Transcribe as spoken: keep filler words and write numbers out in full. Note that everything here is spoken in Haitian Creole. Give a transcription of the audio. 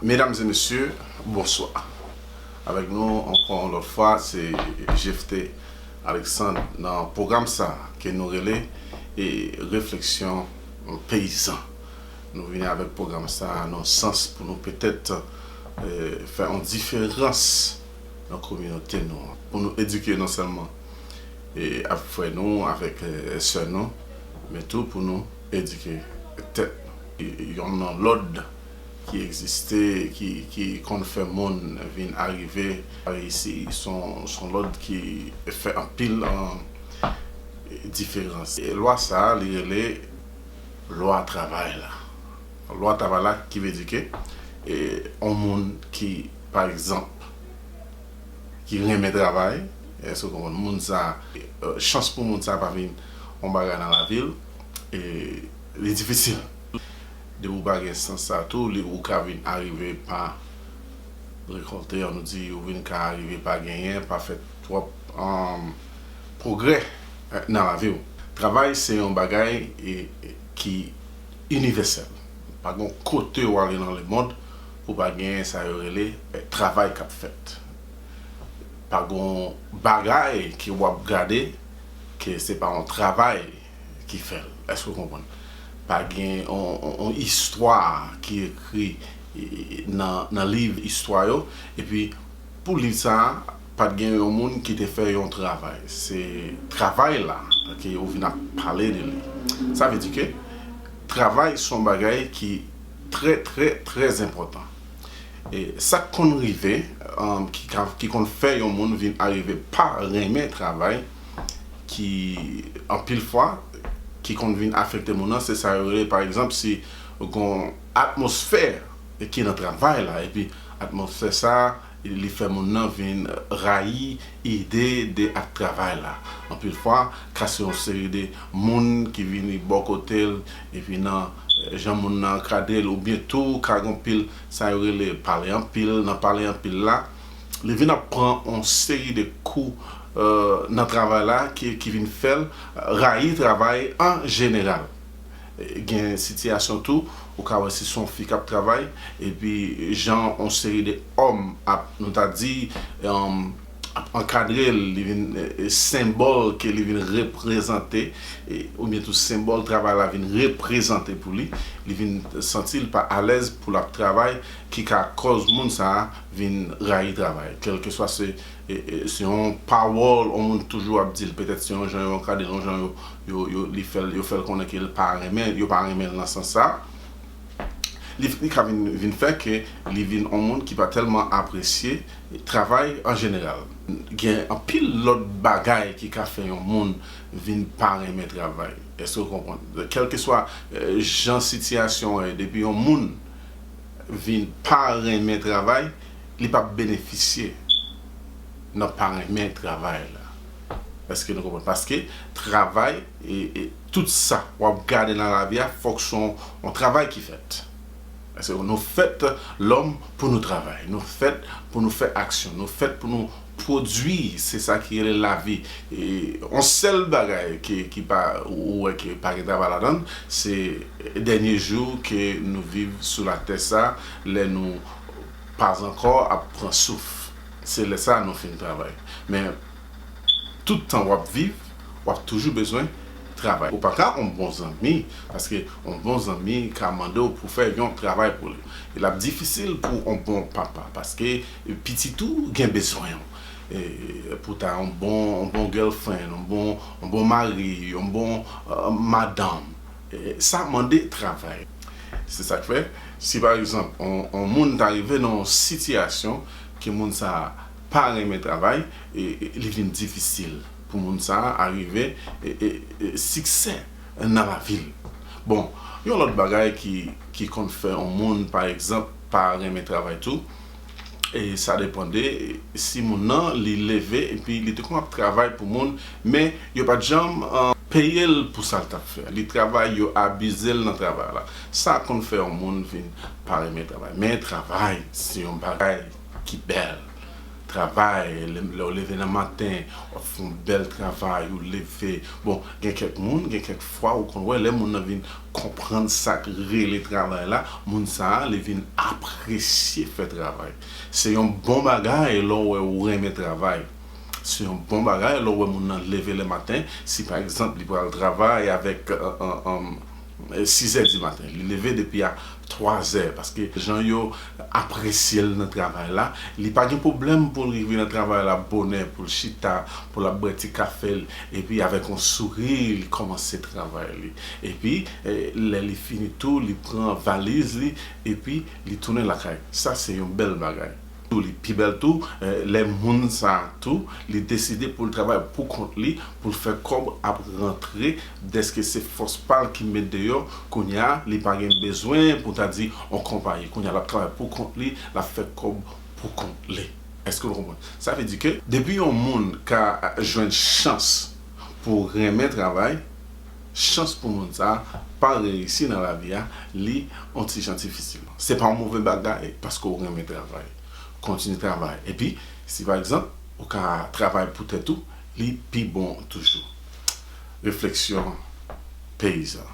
Medam e mesye, bonswa. Avèk nou ankò yon lòt fwa, se Jephté Alexandre nan pwogram sa ke nou rele e Refleksyon Peyizan. Nou vini avèk pwogram sa nan sans pou nou petèt eh, fè yon diferans nan kominote nou an, pou nou edike non sèlman e avèk frè nou, avèk eh, sè nou, men tou pou nou edike tèt nou. Yon nan lòd ki egziste, ki, ki konn fè moun vin arive, reyisi, se yon, se yon lòd ki fè anpil an, diferans. E lwa sa a, li rele lwa travay la. Lwa travay la ki vle di ke e, yon moun ki, pa egzanp, ki renmen travay, èske w konprann? Moun sa, e, chans pou moun sa pa vin yon bagay nan lavi l, e, li difisil. Depi w pa gen sans sa tou, li, ou ka vin arive pa rekòlte, ann nou di, ou vin ka arive pa genyen, pa fè twòp um, pwogrè eh, nan lavi w. Travay se yon bagay e, e, ki inivèsèl. Pa gen kote w ale nan lemonn pou pa gen sa yo rele eh, travay k ap fèt. Pa gen bagay ke w ap gade ke se pa yon travay ki fè l. Èske w konprann? Pa gen yon, yon, yon istwa ki ekri e, e, nan, nan liv istwa yo. Epi, pou liv sa a, pa t gen yon moun ki te fè yon travay. Se travay la ke ou vin ap pale de li. Sa vle di ke travay se yon bagay ki trè, trè, trè enpòtan. E sa k konn rive, um, ki, ka- ki konn fè yon moun vin arive pa renmen travay, ki anpil fwa, ki konn vin afekte moun nan, se sa yo rele, pa egzanp, si gon atmosfè ki nan travay la, epi atmosfè sa, li fè moun nan vin rayi ide de ak travay la. Anpil fwa, ka se yon seri de moun ki vini bò kote l, epi nan eh, jan moun nan ankadre l, oubyen tou, ka gon pil sa yo rele pale anpil, nan pale anpil la, li vin ap pran yon seri de kou eh, nan travay la ki, ki vin fè l rayi travay an jeneral. Gen sitiyasyon tou, ou ka wè si se yon fi k ap travay, epi jan yon seri de òm ap, nou ta di, um, ap ankadre l, li vin eh, senbòl ke li vin reprezante, e, oubyen tou senbòl travay la vin reprezante pou li, li vin santi l pa alèz pou l ap travay, ki ka kòz moun sa a vin rayi travay. Kèlkeswa se, e, e, se yon pawòl yon moun toujou ap di l, petèt se yon jan yo ankadre l, yon jan yo, yo, yo, li fè l, yo fè l konnen ke l pa renmen, yo pa renmen l nan sans sa a. Li, li ka vin, vin fè ke li vin yon moun ki pa tèlman apresye travay an jeneral. Gen anpil lòt bagay ki ka fè yon moun vin pa renmen travay. Èske w konprann? Kèlkeswa eh, jan sitiyasyon an ye, depi yon moun vin pa renmen travay, li p ap benefisye nan pa renmen travay la. Èske nou konprann? Paske travay, e, e, tout sa w ap gade nan lavi a, fòk se yon, yon travay ki fèt. Paske nou fèt lòm pou nou travay. Nou fèt pou nou fè aksyon. Nou fèt pou nou pwodui. Se sa ki rele lavi. E, yon sèl bagay ki, ki pa, ou wè ke pa gen travay ladan l, se dènye jou ke nou viv sou latè sa, lè nou pa ankò ap pran souf. Se lè sa nou fin travay. Men, tout tan w ap viv, w ap toujou bezwen travay. Ou pa ka yon bon zanmi, paske yon bon zanmi ka mande w pou fè yon travay pou li. E l ap difisil pou yon bon papa, paske pitit ou gen bezwen w. E, pou ta yon bon, yon bon girlfriend, yon bon, yon bon mari, yon bon eh, madanm. E, sa mande travay. Se sa k fè, si pa egzanp, yon, yon moun ta rive nan yon sitiyasyon ke moun sa a pa renmen travay, e, e, li vin difisil pou moun sa a arive e, e, e, siksè nan lavi l. Bon, yon lòt bagay ki, ki konn fè yon moun, pa egzanp, pa renmen travay tou, e sa depann de si moun nan li leve epi li te konn ap travay pou moun, men yo pa t janm eh, peye l pou sa l t ap fè. Li travay, yo abize l nan travay la. Sa konn fè yon moun vin pa renmen travay. Men travay, se yon bagay ki bèl. Travay, lè w leve nan maten, w ap fè yon bèl travay, ou leve. Bon, gen kèk moun, gen kèk fwa ou konn wè lè moun nan vin konprann sa k rele travay la, moun sa a, li vin apresye fè travay. Se yon bon bagay lè w wè ou renmen travay. Se yon bon bagay lè w wè moun nan leve lè maten. Si pa egzanp, li pral travay avèk sizè di maten, li leve depi a twazè, paske jan yo apresye l nan travay la, li pa gen pwoblèm pou l rive nan travay la bonè, pou l chita, pou l ap bwè ti kafe l, epi avèk yon souri, li kòmanse travay li. Epi, lè li fini tou, li pran valiz li, epi li tounen lakay. Sa se yon bèl bagay. Tou li pi bèl tou, lè moun sa a tou, li deside pou l travay pou kont li, pou l fè kòb ap rantre, dèske se fòs pa l ki met deyò, kounye a, li pa gen bezwen pou ta di yon konpayi. Kounye a, l ap travay pou kont li, l ap fè kòb pou kont li. Èske nou konprann? Sa vle di ke depi yon moun ka jwenn chans pou renmen travay, chans pou moun sa a pa reyisi nan lavi a, li yon ti jan difisil. Se pa yon move bagay paske w renmen travay. Kontinye travay. Epi, si pa egzanp, ou ka travay pou tèt ou, li pi bon toujou. Refleksyon peyizan.